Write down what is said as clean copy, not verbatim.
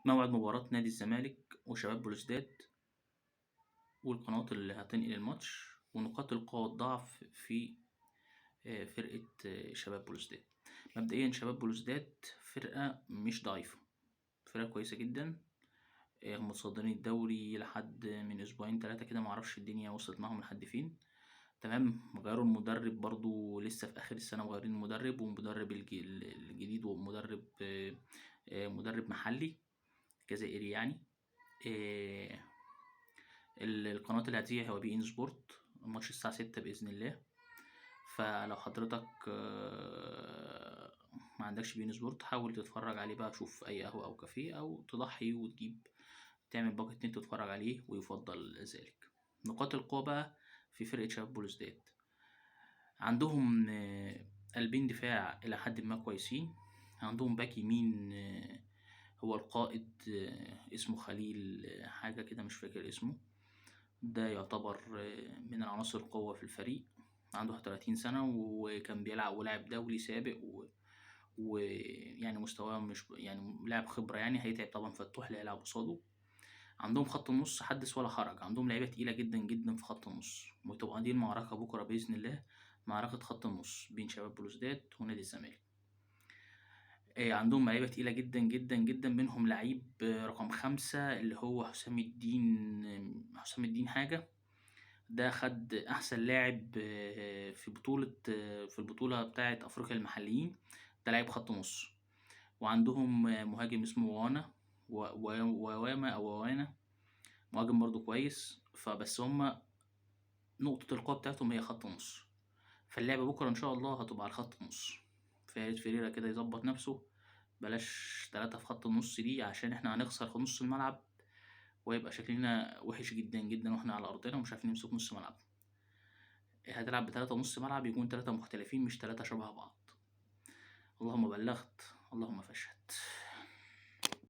موعد مباراة نادي الزمالك وشباب بلوزداد والقنوات اللي هتنقل الماتش ونقاط القوة والضعف في فرقة شباب بلوزداد. مبدئيا شباب بلوزداد فرقة مش ضعيفة، فرقة كويسة جدا. هم متصدرين الدوري لحد من أسبوعين 3 كده، معرفش الدنيا وصلت معاهم لحد فين. تمام، غيروا المدرب برضو لسه في آخر السنة، مغيرين المدرب، ومدرب الجديد ومدرب مدرب محلي جزائري يعني. القناة اللي هتذيع هو بي ان سبورت، الماتش الساعة 6 بإذن الله. فلو حضرتك ما عندكش بي ان سبورت حاول تتفرج عليه بقى، شوف أي قهوة أو كافيه، أو تضحي وتجيب تعمل باقة نت تتفرج عليه، ويفضل ذلك. نقاط القوة بقى في فرقة شباب بلوزداد، عندهم قلبين دفاع إلى حد ما كويسين، عندهم باك يمين هو القائد اسمه خليل حاجة كده مش فاكر اسمه، ده يعتبر من العناصر القوة في الفريق، عنده 31 سنة وكان بيلعب ولاعب دولي سابق ويعني مستواه مش يعني لاعب خبرة يعني، هيتعب طبعا فتوح اللي هيلعب قصاده. عندهم خط النص حدث ولا حرج، عندهم لعيبة تقيلة جدا جدا في خط النص، وتبقى دي المعركة بكرة بإذن الله، معركة خط النص بين شباب بلوزداد ونادي الزمالك. عندهم لعيبة تقيلة جدا جدا جدا، منهم لعيب رقم 5 اللي هو حسام الدين، حسام الدين حاجة، ده خد أحسن لاعب في البطولة بتاعة أفريقيا المحليين، ده لعيب خط نص. وعندهم مهاجم اسمه وانا وواما أو وانا، مهاجم برضو كويس. فبس هما نقطة القوة بتاعتهم هي خط نص، فاللعبة بكرة إن شاء الله هتبقى على خط النص. فياريت فيريرا كده يظبط نفسه، بلاش 3 في خط النص دي، عشان احنا هنخسر في نص الملعب ويبقى شكلنا وحش جدا جدا واحنا على أرضنا ومش عارفين نمسك نص ملعب. هتلعب ب3 نص ملعب يكون 3 مختلفين مش 3 شبه بعض. اللهم بلغت اللهم فاشهد.